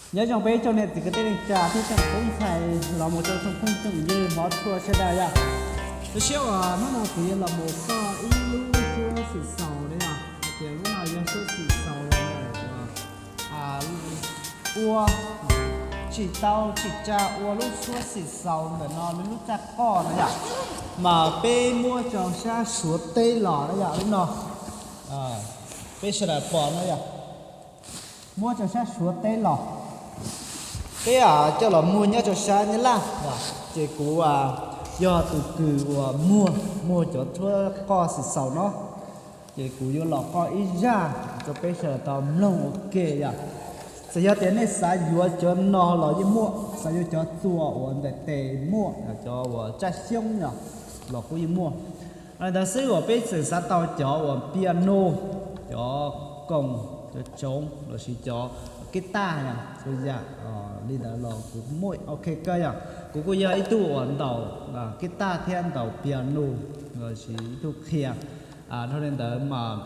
Nyob zoo peb tsoom niam txiv kwv tij neej tsa thiab tsoom tub ntxhais los mus rau tsoom phooj tsoom ywg hmov tshua sawv daws yom. Lub sij hawm hnub no kuv yuav los mus koj ib lub suab xim xaus na yom, hais tias lub no yog suab xim xaus los mus ua tsis tau tsis tsa ua lub suab xim xaus ntawm no lub raj qoj na yom, mas peb muab rau sab Suav teb los na yom, lub no peb sawv daws pom na yom, muab rau sab Suav teb los. Peb coj los muag nyob rau sab Nyab Laj, ces kuv yog tus kws uas muag, muag cov suab qoj xim xaus no, ces kuv yuav los qoj ib zaj rau peb sawv daws tau mloog ua ke yom. Txawm yog tias nej xav yuav cov no los yeej muaj, xav yuav cov txuas uas ntais tes muaj, cov uas tsaj xyoob no los kuj yeej muaj. Li ntawd xwb uas peb tseem xav tau cov uas piano, cov koos, cov tsoov lossis cov kib taj yom, txhua yam li ntawd los kuv muaj ok kawg yom. Kuv kuj yog ib tug uas ntaus kib taj thiab ntaus piano lossis ib tug qhia. Dhau li ntawd mas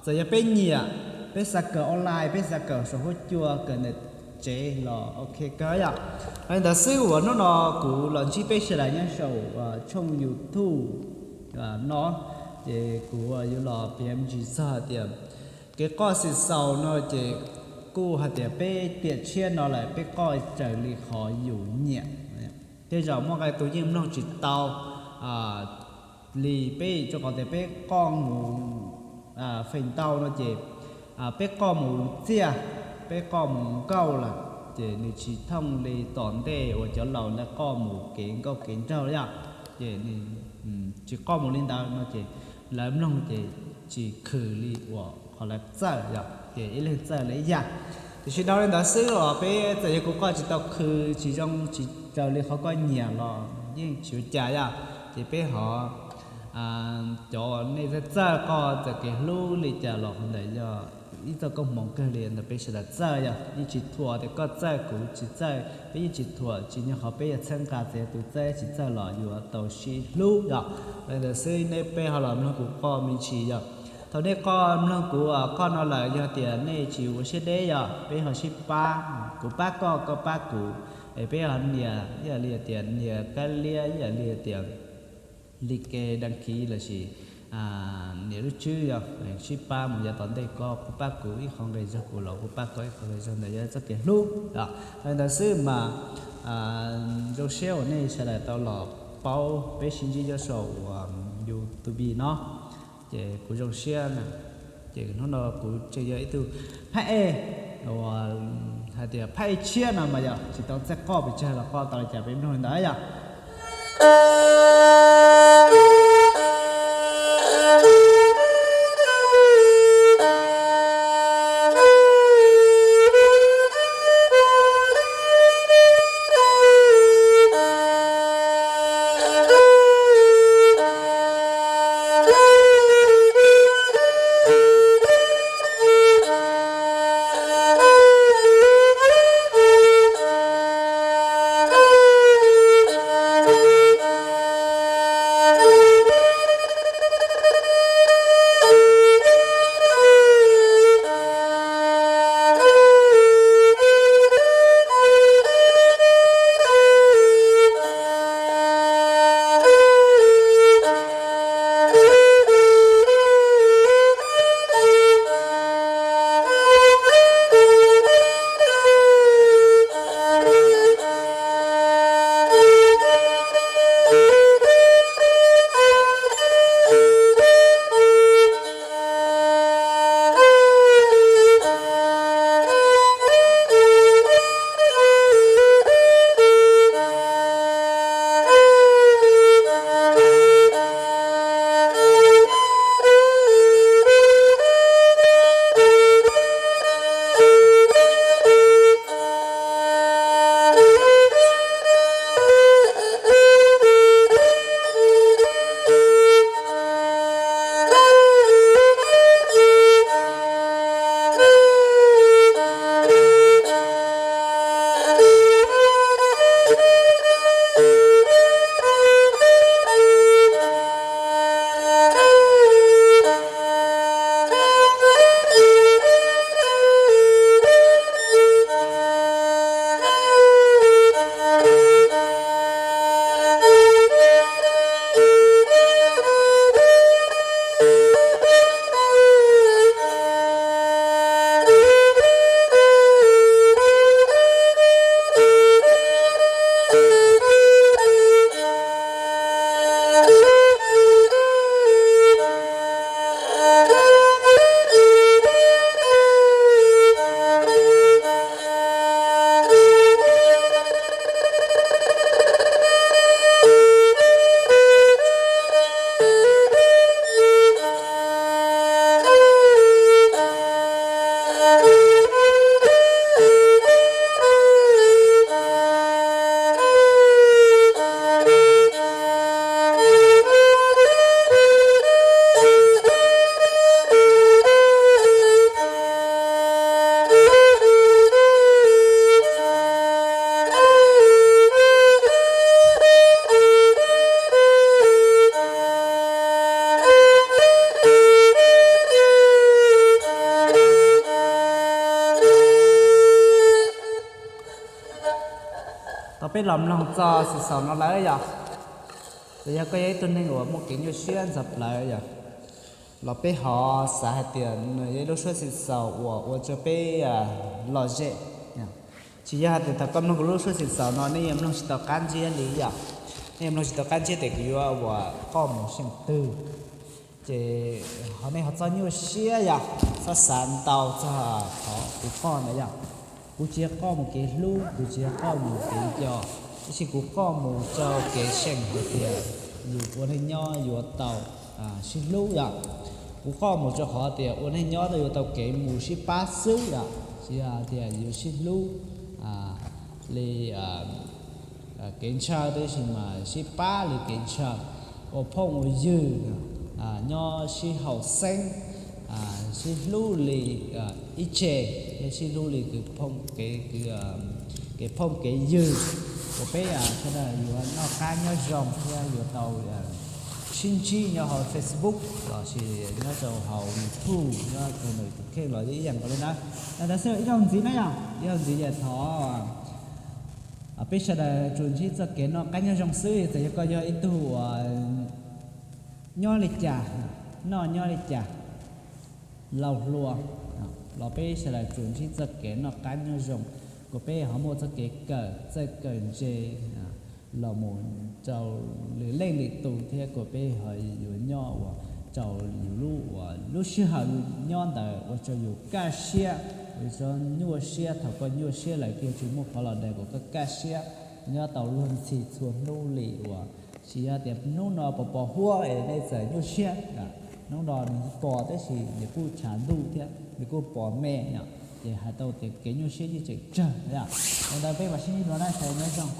txawm yog peb nyiam, peb xav kawm online, peb xav kawm saum huab cua, kawm ntawm tsev los ok kawg yom. Li ntawd xwb uas hnub no kuv los ntsib peb sawv daws nyob saum tshooj YouTube no, ces kuv yuav los piav me ntsis txog tias kev qoj xim xaus no ces kuj hais tias peb tiam tshiab no lawm peb qoj raws li qhov yus nyiam. Tej zaum muaj qee tus yeej mloog tsis tau li peb, rau qhov tias peb qoj mus feem ntau no ces peb qoj mus txiaj, peb qoj mus nkauj lawm, ces nws tsis thooj li tom ntej uas cov laus ntawd qoj mus kev nkauj kev nraug yom. Ces nws tsis qoj mus li ntawd no ces lawv mloog ces tsis khwm li uas qhov lawv txawj yom, ces ib leeg txawj li ib yam. Tiam sis dhau li ntawd xwb los peb txawm yog kuv qoj tsis tau khwm tsis zoo tsis raws li qhov koj nyiam los yeej tsis ua cas yom. Ces peb ho cov nej txawj txawj qoj txawm kev hlub li cas los qhov ntawd yog ib txoj koob hmoov kawg li ntawm peb sawv daws txawj yom. Yeej tsis thuam tias koj txawj kuv tsis txawj, peb yeej tsis thuam, tsis nyob qhov peb yog txhawb nqa txawm yog tus txawj tsis txawj los yuav tau sib hlub yom. Li ntawd xwb nej peb ho los mloog kuv qoj me ntsis yom. Thaum nej qoj mloog kuv qoj no lawm yog tias nej tsis ua siab deb yom, peb ho sib pab, kuv pab koj koj pab kuv, es peb ho nias ib yam li tias nias kab liab ib yam li tias li ke đăng ký lossis nias lub tswb yom, sib pab mus yav tom ntej, koj kuj pab kuv ib qho nqe zog, kuv los kuj pab koj ib qho nqe zog, ntawd yog txoj kev hlub yom. Li ntawd xwb mas zoo siab uas nej sawv daws tau los paub peb sib ntsib nyob saum uas YouTube no, ces kuv zoo siab na. Ces hnub no kuv tseem yog ib tug phab ej uas hais tias phab ej tshiab no mas yog tsis tau txawj qoj pes tsawg los qoj tau li cas peb mloog li ntawd yom. Peb los mloog txog xwm xaus no lawm yog, txawm yog koj yog ib tug neeg uas muaj kev nyuaj siab ntxhov plawv yog, los peb ho xav hais tias nws yog ib lub suab xwm xaus uas ua rau peb lom zem. Tsis yog hais tias thaum koj mloog kuv lub suab xwm xaus no nej yuav mloog tsis tau qab ntsiab li yom, nej yuav mloog tsis tau qab ntsiab tias kuv yuav ua qoj mus seem twg. Ces ho nej ho txhob nyuaj siab yog, txhob xav ntau txog qhov kuv qoj ntawd yog. Kuv tsis yog qoj mus kev hlub, kuv tsis yog qoj mus kev nco, tab sis kuv qoj mus rau kev seem hais tias yus ua neej nyob yuav tau sib hlub yom. Kuv qoj mus rau qhov tias ua neej nyob yuav tau kev mus sib pab xwb yom, tsis yog tias yuav sib hlub li kev ntshaw, tab sis mas sib pab li kev ntshaw, ua phooj ua ywg, nyob sib haum xeeb, sib hlub li ib tse, thiab sib hlub li kev phooj kev ywg. Uas peb sawv daws yuav noj qab nyob zoo thiab yuav tau sib ntsib nyob hauv Facebook lossis nyob rau hauv YouTube, nyob rau ntawm tus kheej los ib yam nkaus li na. Ntawd xwb, ib zaug ntxiv na yog, ib zaug ntxiv ces thov peb sawv daws tsuas ntsib txoj kev noj qab nyob zoo xwb. Txawm yog koj yog ib tug uas nyob li cas, noj nyob li cas, laus hluas, los peb sawv daws tsuas ntsib txoj kev noj qab nyob zoo, kom peb ho muaj txoj kev kawm txawj kawm ntse los mus rau lwm leej lwm tus thiab kom peb ho yuav nyob ua rau yus lub, uas lub sij hawm yus nyob ntawd ua rau yus kaj siab, ua rau nyuaj siab. Thaum koj nyuaj siab lawm koj yuav tsum muaj qhov los daws kom koj kaj siab, nyob tau luag ntxhi txhua hnub li uas, tsis yog tias hnub no pos pos huab es nej txawm nyuaj siab, hnub no nws pos tab sis nws kuj tshav ntuj thiab nws kuj pos me yom, ces hais tau tias kev nyuaj siab yeej tseem tsawg yom. Ua ntawd peb mam sib ntsib dua na, sawv daws nyob zoo.